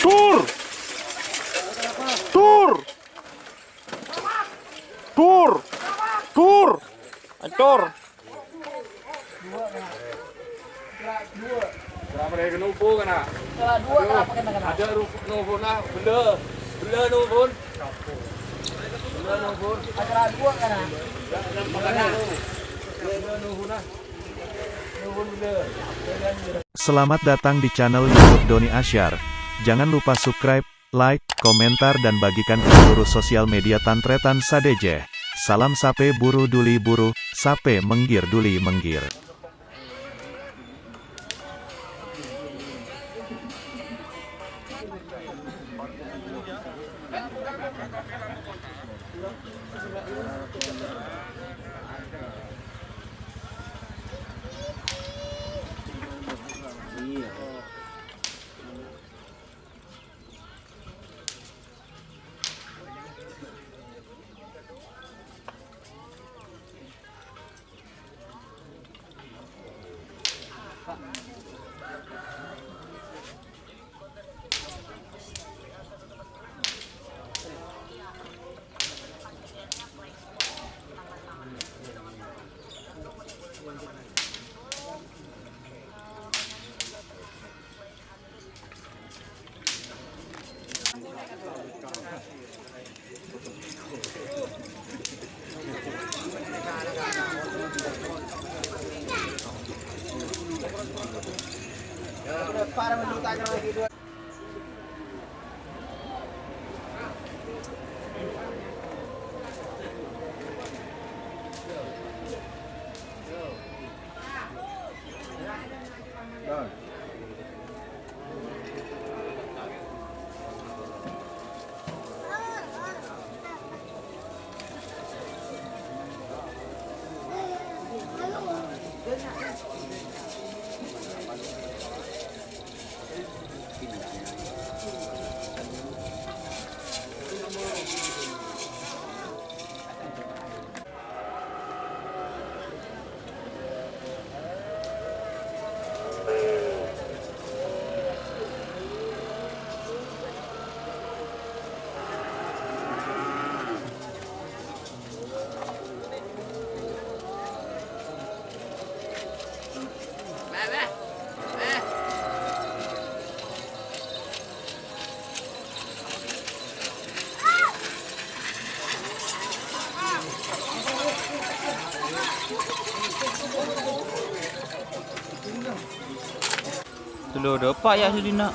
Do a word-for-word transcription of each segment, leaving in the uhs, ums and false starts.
Tur! Tur! Tur! Tur! Ancor! Kenapa dia kena upo kena? Salah dua, kenapa kena, kena? Ada ruf-, nufun lah, bela. Bela nufun. Bela nufun. Salah dua, kena. Bela nufun lah. Nufun bela. Selamat datang di channel YouTube Doni Asyar. Jangan lupa subscribe, like, komentar, dan bagikan ke seluruh sosial media tan-tarètan sadhâjâ. Salam sapè buru duli buru, sapè mèngghir duli mèngghir. Dulu ada apa ya sedina?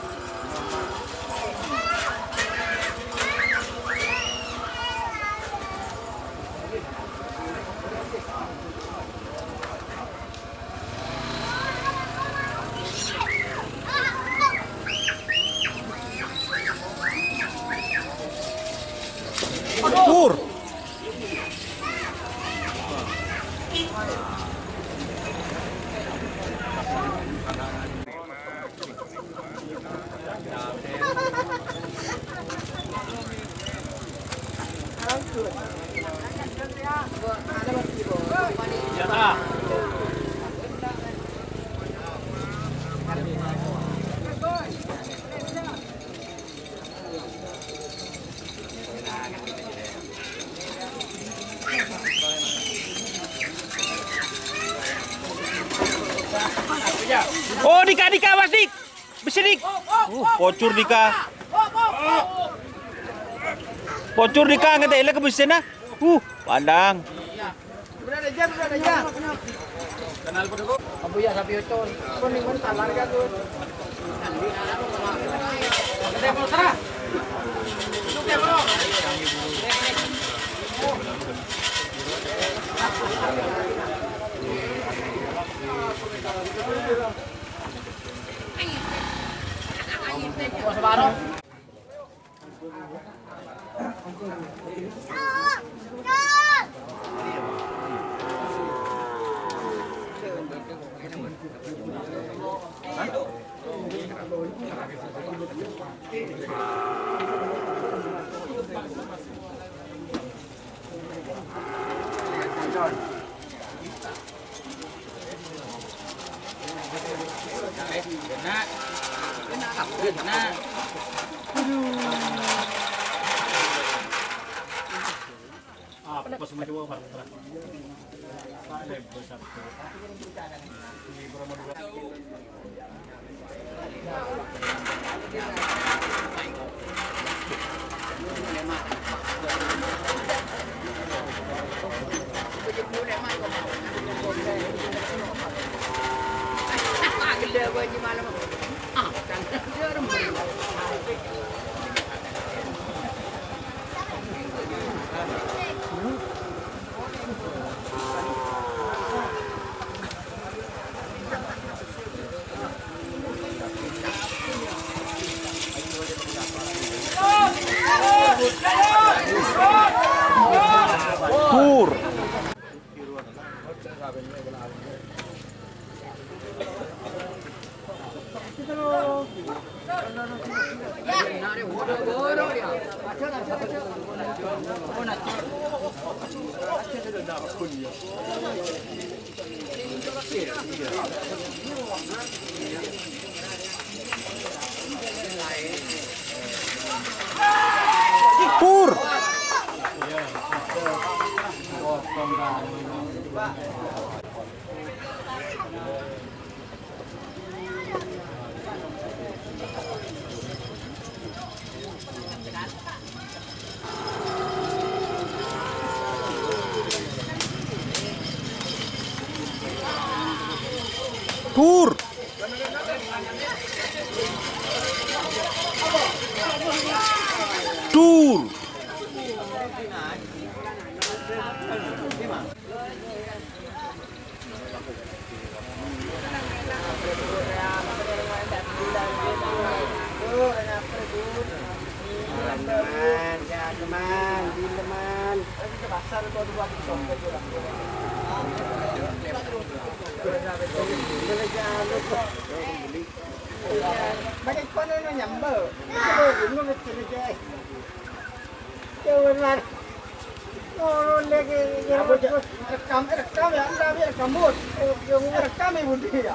Pur. Oh, Dika, Dika, awas, Dik. Bessè, Dik. Uh, pocor, Dika. Pocor, Dika, ngatèla ka bessèna. Uh, pandang. Abu ya, sapi ocol. Kuning pun salah, kan, tuh. Tur. Tur. Tur. Tur. Rekam, rekam, ya, rekam, ya, rekam, Bun. Rekam, ya, Bun, ya.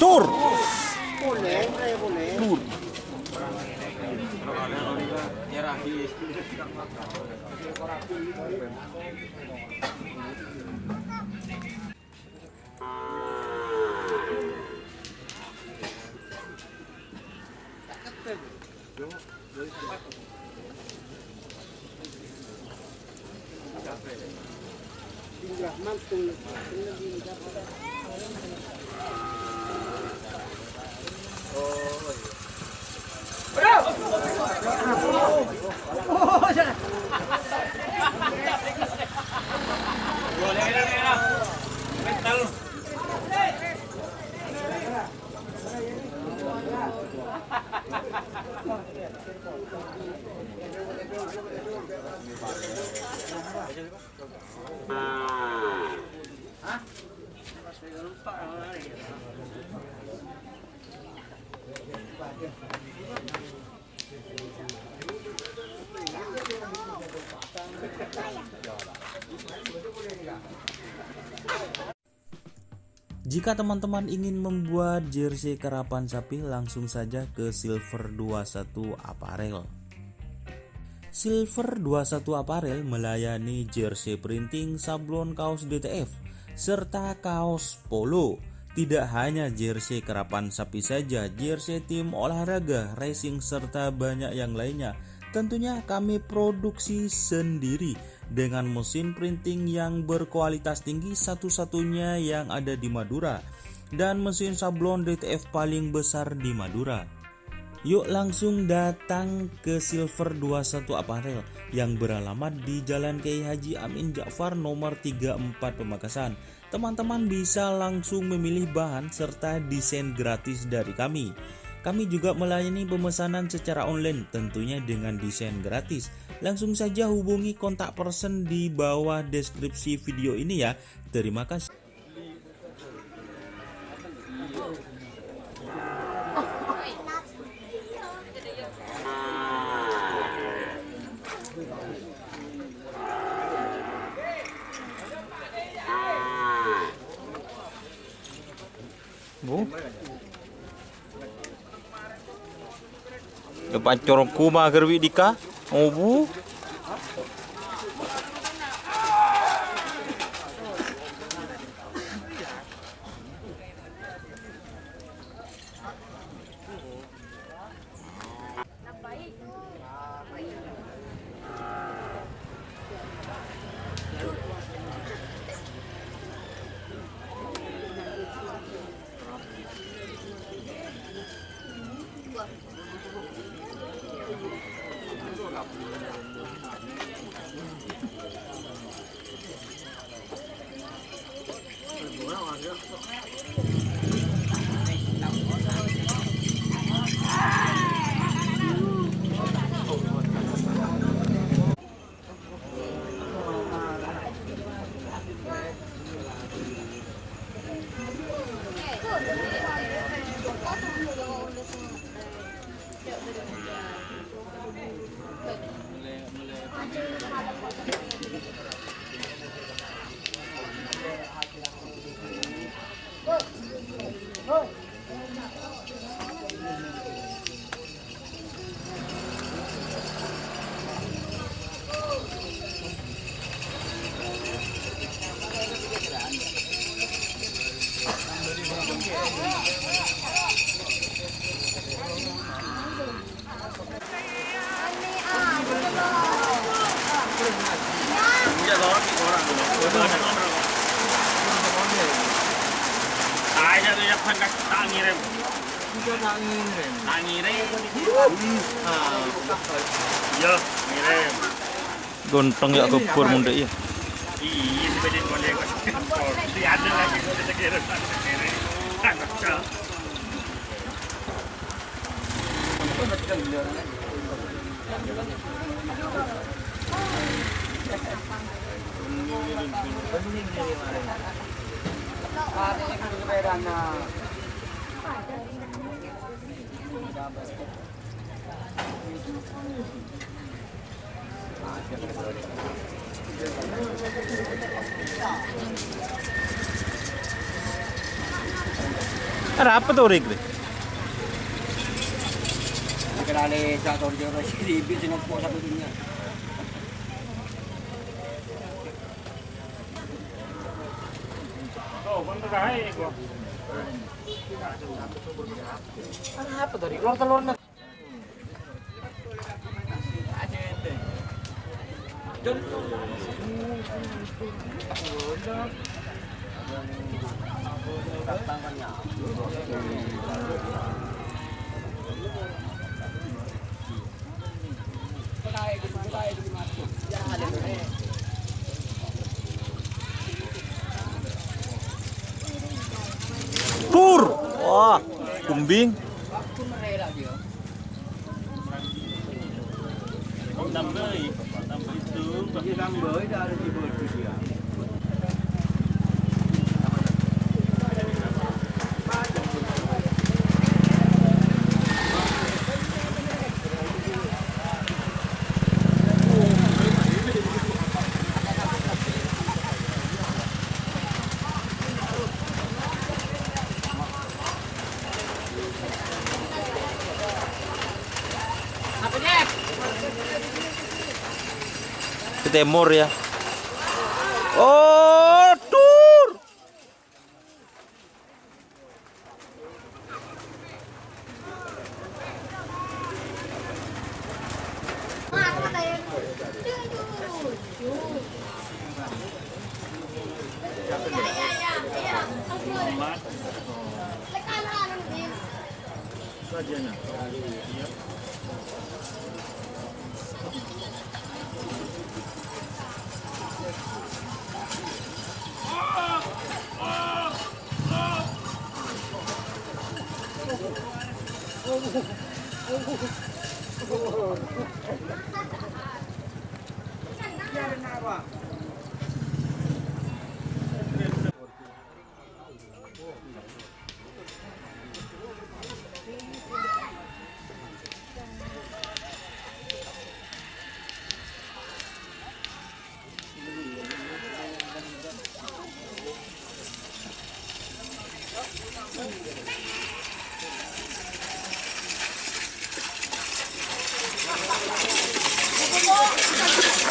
Tur. Tur. Jika teman-teman ingin membuat jersey karapan sapi, langsung saja ke Silver dua satu Apparel. Silver dua satu Apparel melayani jersey printing, sablon kaos D T F, serta kaos polo. Tidak hanya jersey karapan sapi saja, jersey tim olahraga, racing, serta banyak yang lainnya. Tentunya kami produksi sendiri dengan mesin printing yang berkualitas tinggi, satu-satunya yang ada di Madura, dan mesin sablon D T F paling besar di Madura. Yuk langsung datang ke Silver dua satu Apparel yang beralamat di Jalan Kiai Haji Amin Ja'far nomor tiga empat Pamekasan. Teman-teman bisa langsung memilih bahan serta desain gratis dari kami. Kami juga melayani pemesanan secara online, tentunya dengan desain gratis. Langsung saja hubungi kontak person di bawah deskripsi video ini ya. Terima kasih. Bu. Ya, pancor ku mager wi' dika. Oh, Bu. Aja tuh yang kan tak ngirim. Udah tak ngirim. Tak ngirim. Hmm. Nah. Iya, ngirim. Gonteng ya kebur mundhe' ya. Iya, sepeda boleh. Tidak ada lagi, kita kira, kita kira. Kan pecah. Arapa to, Rik? Kenale cak tor jero siribi sing opo satu dunia. Tuh, bentar aja gua. Arapa to, Rik? Lor telur Pur. Wah, kumbing. Tambahi, tambahi itu. Iya, tambahi, dah ada di bawah dia. Tèmor, yâ. Oh, tur.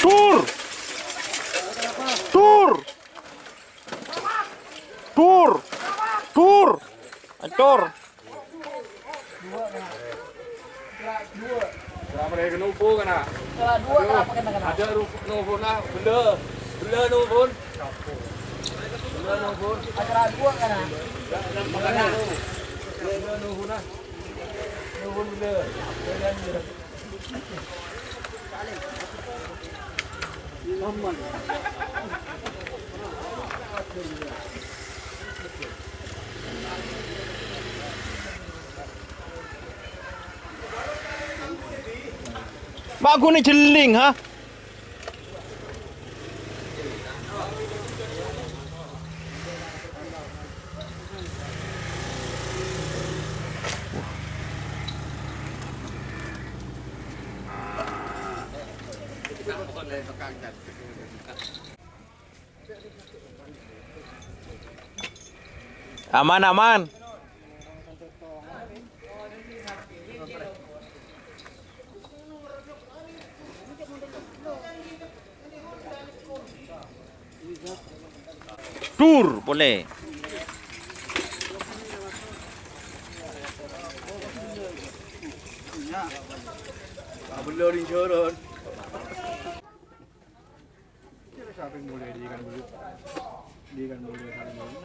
Tur! Tur! Tur! Tur! Ancor! Kenapa dia kena upo kena? Aduh, ada ruf-, nufun lah, bela, bela nufun. Bela nufun. Bela nufun lah. Nufun bela. Ma' ghun èjhelling, ha? Aman, aman. Tur polè. Abello ning joron. Sampai mulai di kan dulu. Di kan mulai kan dulu.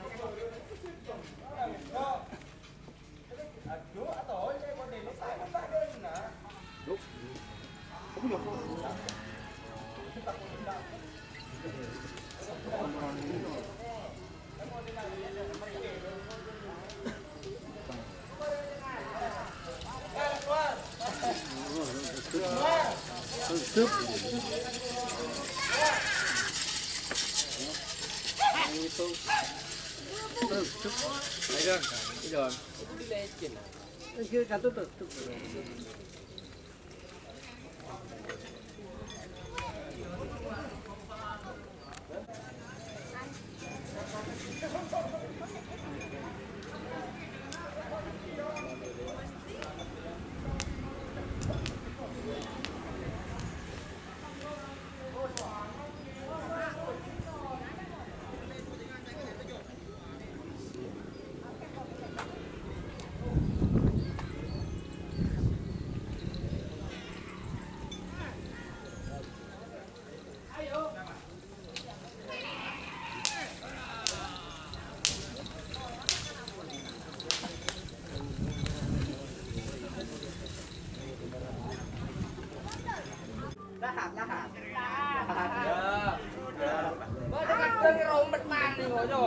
Lahat, lahat. Lahat. Ya. Bâdâ kadhâng rompet maning, ojo.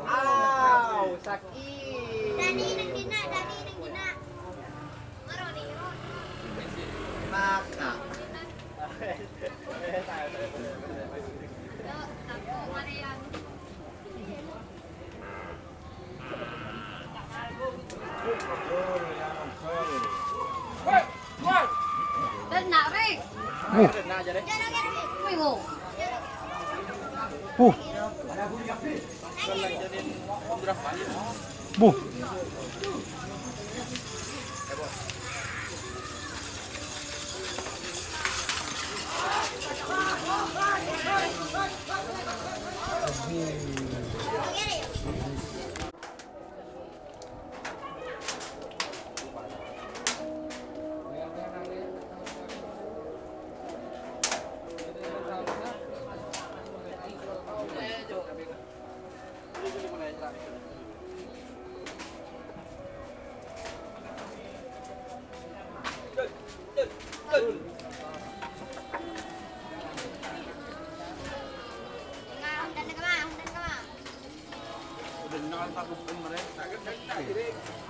Au, sakit. Dani neng dina, Dani neng dina. Maka. Ternak, Rick. Wih, wo. Puh. Buh.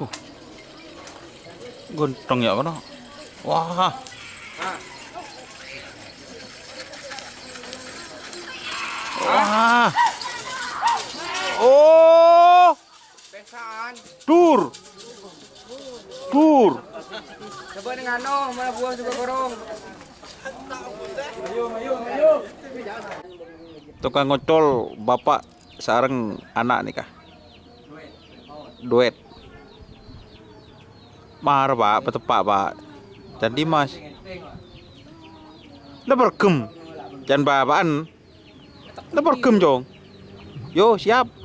Uh. Ghânteng yâ, kono. Wah. Wah. Oh. Pesaan. Dur. Dur. Coba dengan no, mana buah coba korong. Tokang ngocol bapa' sareng ana' nèka. Duet. Mara, Pa', pateppa', Pa'. Can Dimas. La pergem. Can bapa'en. La pergem, Cong. Yo, siap.